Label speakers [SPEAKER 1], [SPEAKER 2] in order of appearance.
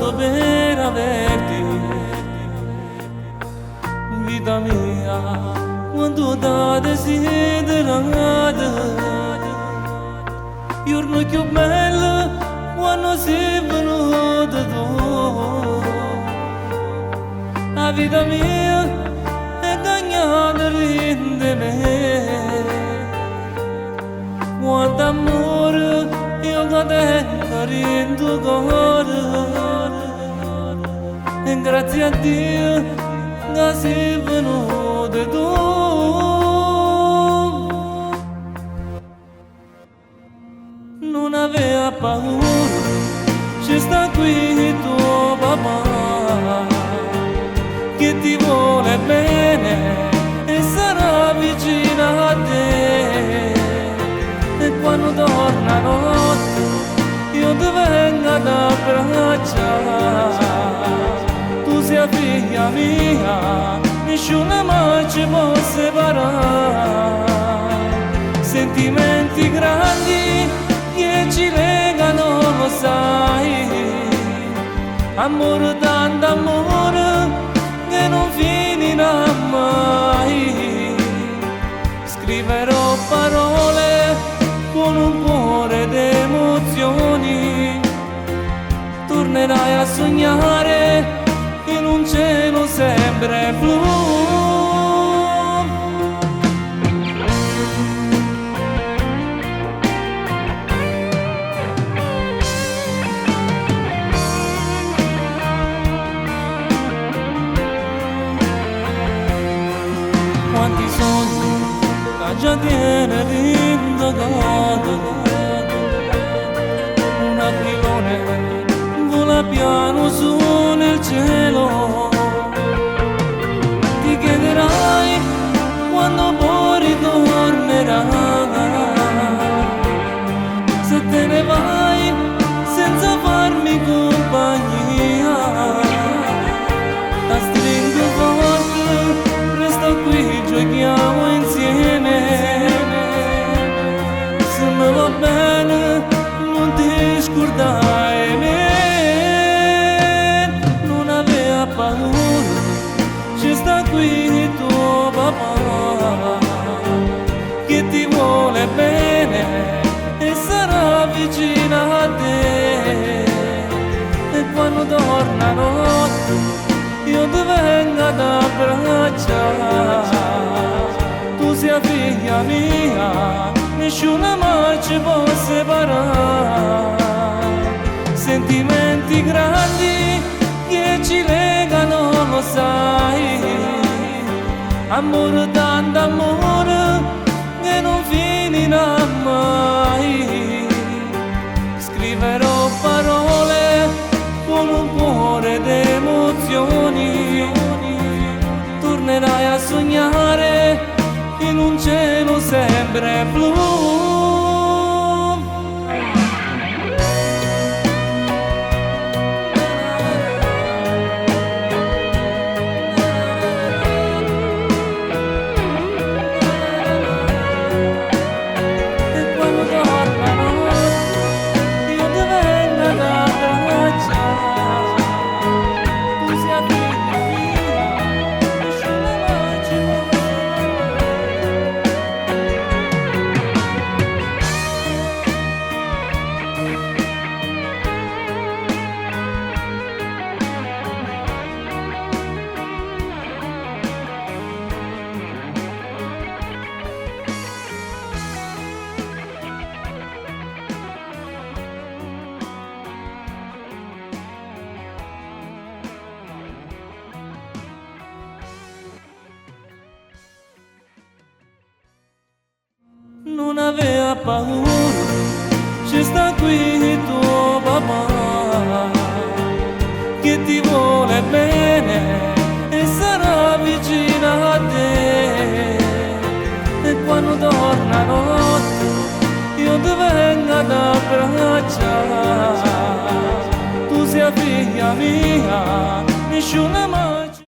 [SPEAKER 1] Nato per averti. Vita mia, quando t'ha desiderato, giorno più bello quando sei venuto tu. La vita mia è cagnata in me. Quanto amore io che tengo in tuo cuore, e grazie a Dio che sei venuto tu. Non aveva paura, ci sta qui tuo papà che ti vuole bene e sarà vicino a te. E quando torna notte io ti vengo ad abbracciare. Tu sei figlia mia, nessuno mai ci può separare. Sentimenti grandi che ci legano, lo sai. Amore, tanto amore che non finirà mai. Scriverò parole con un cuore d'emozioni. Tornerai a sognare in un cielo sempre blu. Quanti sogni che già tiene dentro cuore, un aquilone vola piano su nel cielo. Ti chiederai quando poi ritornerà, se te ne vai senza farmi compagnia. La stringo forte, resta qui, giochiamo insieme. Se mi va bene, non ti scordare me. Non aveva paura, ci sta qui tuo papà che ti vuole bene e sarà vicino a te. E quando torna notte io ti vengo ad abbracciare. Tu sei figlia mia, nessuno mai ci può separare. Sentimenti grandi che ci legano, lo sai. Amore, tanto amore che non finirà mai. Scriverò parole con un cuore d'emozioni. Tornerai a sognare in un cielo sempre blu. E quando torna notte io ti vengo ad abbracciare. Tu sei figlia mia, nessuno mai ci può separare. Non aveva paura, ci sta qui tuo papà che ti vuole bene e sarà vicino a te. E quando torna notte io ti vengo ad abbracciare. Tu sei figlia mia, nessuno mai ci